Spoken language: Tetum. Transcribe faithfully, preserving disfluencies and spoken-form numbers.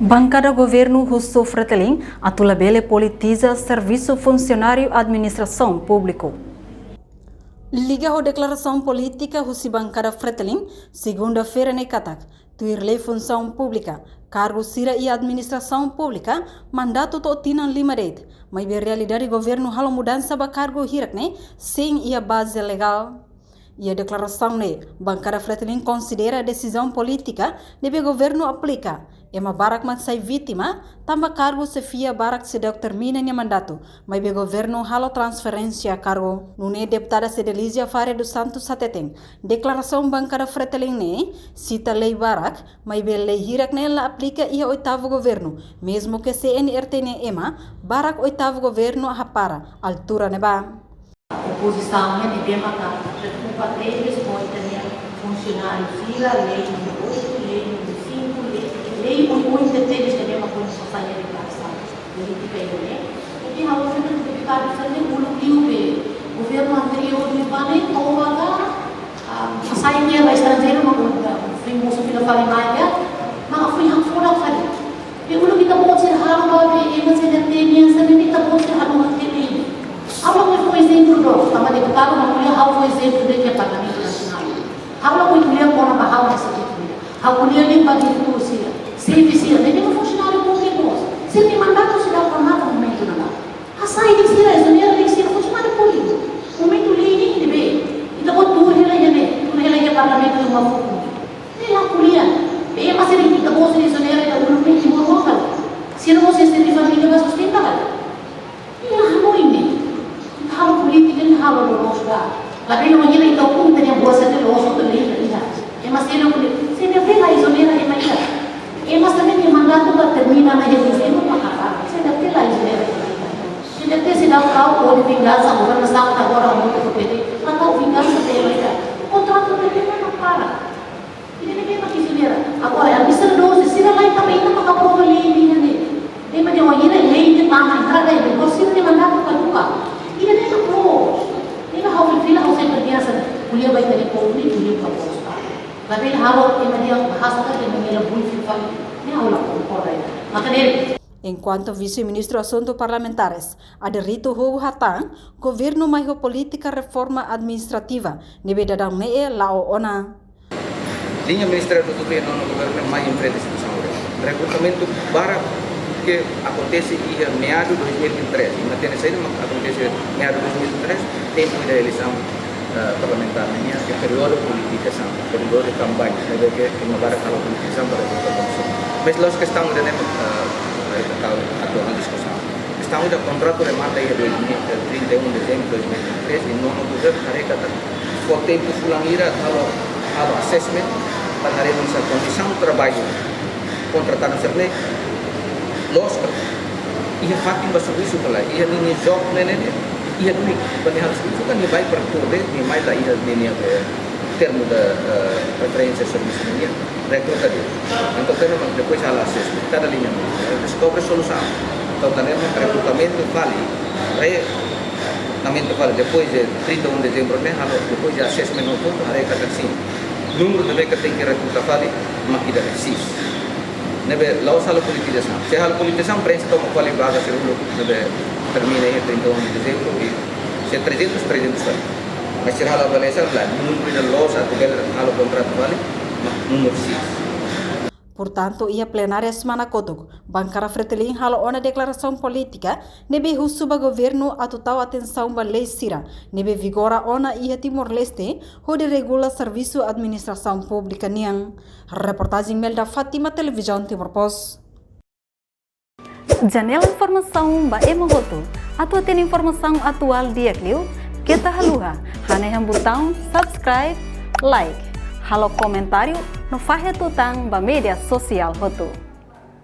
Bankada governu husu Fretilin atu labele politiza servisu funsionáriu administrasaun públiku. Liga ho deklarasaun polítika husi bankada Fretilin, segunda-feira ne'e katak, tuir lei funsaun públika, kargu sira iha administrasaun públika mandatu to'o tinan lima de'it, maibé realidade governu halo mudansa ba kargu hirak ne'e sein iha baze legál. Iha deklarasaun ne'e, bankada Fretilin konsidera desizaun polítika ne'ebé governu aplika. Ema barak mak sai vítima, tanba kargu xefia barak seidauk termina nia mandatu, maibé governu halo transferénsia kargu. Nune'e deputada Cedelizia Faria dos Santos hateten, deklarasaun bankada Fretilin ne'e sita lei barak, maibé lei hirak ne'e la aplika iha oitavu governu, mezmu ke C N R T nia ema barak oitavu governu hapara altura ne'ebá. Opozisaun nian ne'ebé maka preokupa tebes ho ita-nia funsionáriu sira, lei númeru oito, lei númeru cinco, lei, lei oioin tebes ne'ebé maka foin sai iha deklarasaun polítika ida-ne'e. Jadi ha'u rona deputadu sira-ne'e uluk liu be governu anteriór ne'ebá ne'e, ou maka, ah, sai tiha ba estranjeiru, maka, ah, foin mosu fila fali mai, maka foin hakfodak fali. Be uluk ita-boot sira halo ba be ema C D T nian sira-ne'e, ita-boot sira halo hati ne'e. Ha'u lakohi fó ezemplu duni, tanba deputadu mak ko'alia, ha'u fó ezemplu de'it iha Parlamentu Nasionál. Ha'u lakohi ko'alia kona-ba ha'u mós ezemplu. Ha'u ko'alia liu ba diretór sira, xefe sira, ne'ebé mak funsionáriu públiku mós. Sira-nia mandatu seidauk remata momentu ne'ebá. Hasai de'it sira, ezonera de'it sira, funsionáriu públiku. Momentu lei ne'e ne'ebé, ita-boot tuur hela iha ne'e, tuur hela iha Parlamentu iha uma foun. Ne'e la ko'alia. Be ema sira ita-boot sira ezonera iha uluk ne'e, Timor lokál. Sira mós iha sira-nia família ba sustenta ba. Ne'e la hanoin ne'e. Ita halo polítika ne'e halo loloos ba. Labele wainhira ita ukun ita-nia buat sira-ne'e loos, ita lei ita iha. Ema sira ko'alia, C D T la ezonera ema ida. Ema sira-ne'e nia mandatu ba termina iha dezembru mak aban. C D T la ezonera ema ida. C D T seidauk tau kona-ba vingansa, governasaun agora hamutuk ho P T, la tau vingansa ba ema ida. Kontratu P T mak para. Ida-ne'e mak ezonera. Agora, administradór sira, sira la'ós tanba ita mak aprova lei ida-ne'e. Ema dehan wainhira lei ida tama entrada iha vigor, sira-nia mandatu kaduka. Ida-ne'e mak loos. Ne'e ha'u fila, ha'u sempre dehan hanesan, ko'alia ba ita-nia povu, ko'alia ba povu. Labele halo ema dehan bahasa ka ema nia la bui fila fali. Ne'e ha'u la konkorda ida. Maka ne'e. Enkuantu Vise-Ministru Asuntu Parlamentares, Aderito Hugo hatán, governu mai ho polítika reforma administrativa ne'ebé daudaun ne'e la'o ona. Liña Ministériu Tutu iha nonu governu mai enfrenta situasaun ne'e. Rekrutamentu barak ke akontese iha meadu dois mil e vinte e três, i matenek saida mak akontese meadu dois mil e vinte e três, tempu ida eleisaun, eh, parlamentár nian, ke períodu politizasaun, períodu kampaña, ne'ebé ke ema barak halo politizasaun para rekrutamentu. Mas la'ós kestaun ida-ne'e, eh, eh, atu, atu diskusaun. Kestaun ida kontratu remata iha dois mil, eh, trinta e um de dezembro de dois mil e vinte e três, i nonu governu haree katak fó tempu fulan hira halo, halo assessment, para haree oinsá kondisaun traballu kontratadu sira-ne'e loos ka, iha fatin ba servisu ka lae, iha ninia job ne'e, ne'e, ne'e, iha duni ba nia halo servisu ka nia bá para tuur de'it, nia mai la iha ninia, eh, termu de, eh, preferénsia servisu nian, rekruta de'it. Entaun, tenke depois halo assessment, kada liña, eh, deskobre solusaun. Entaun, tenke rekrutamentu fali, re- Namentu fali, depois de trinta e um de dezembro ne'e, halo, depois de assessment no ponto, haree katak sin. Númeru ne'ebé ke tenke rekruta fali, mak ida-ne'e, sis. Ne'ebé, la'ós halo politizasaun. Se halo politizasaun, prenxe toma fali vaga sira uluk, ne'ebé termina iha trinta e um de dezembro, i se trezentos, trezentos fali. Mas se halo avaliasaun, la, númeru ida loos, atu bele halo kontratu fali, mak númeru sis. Portantu, iha plenária semana kotuk, bankada Fretilin halo ona deklarasaun polítika, ne'ebé husu ba governu atu tau atensaun ba lei sira ne'ebé vigora ona iha Timor-Leste, hodi regula servisu administrasaun públika nian. Reportajen Melda Fátima, Televizaun Timor Post. Janela informasaun ba ema hotu. Atu hatene informasaun atuál di'ak liu, keta haluha hanehan butaun subscribe, like, halo komentáriu, no fahe tutan ba média sosiál hotu.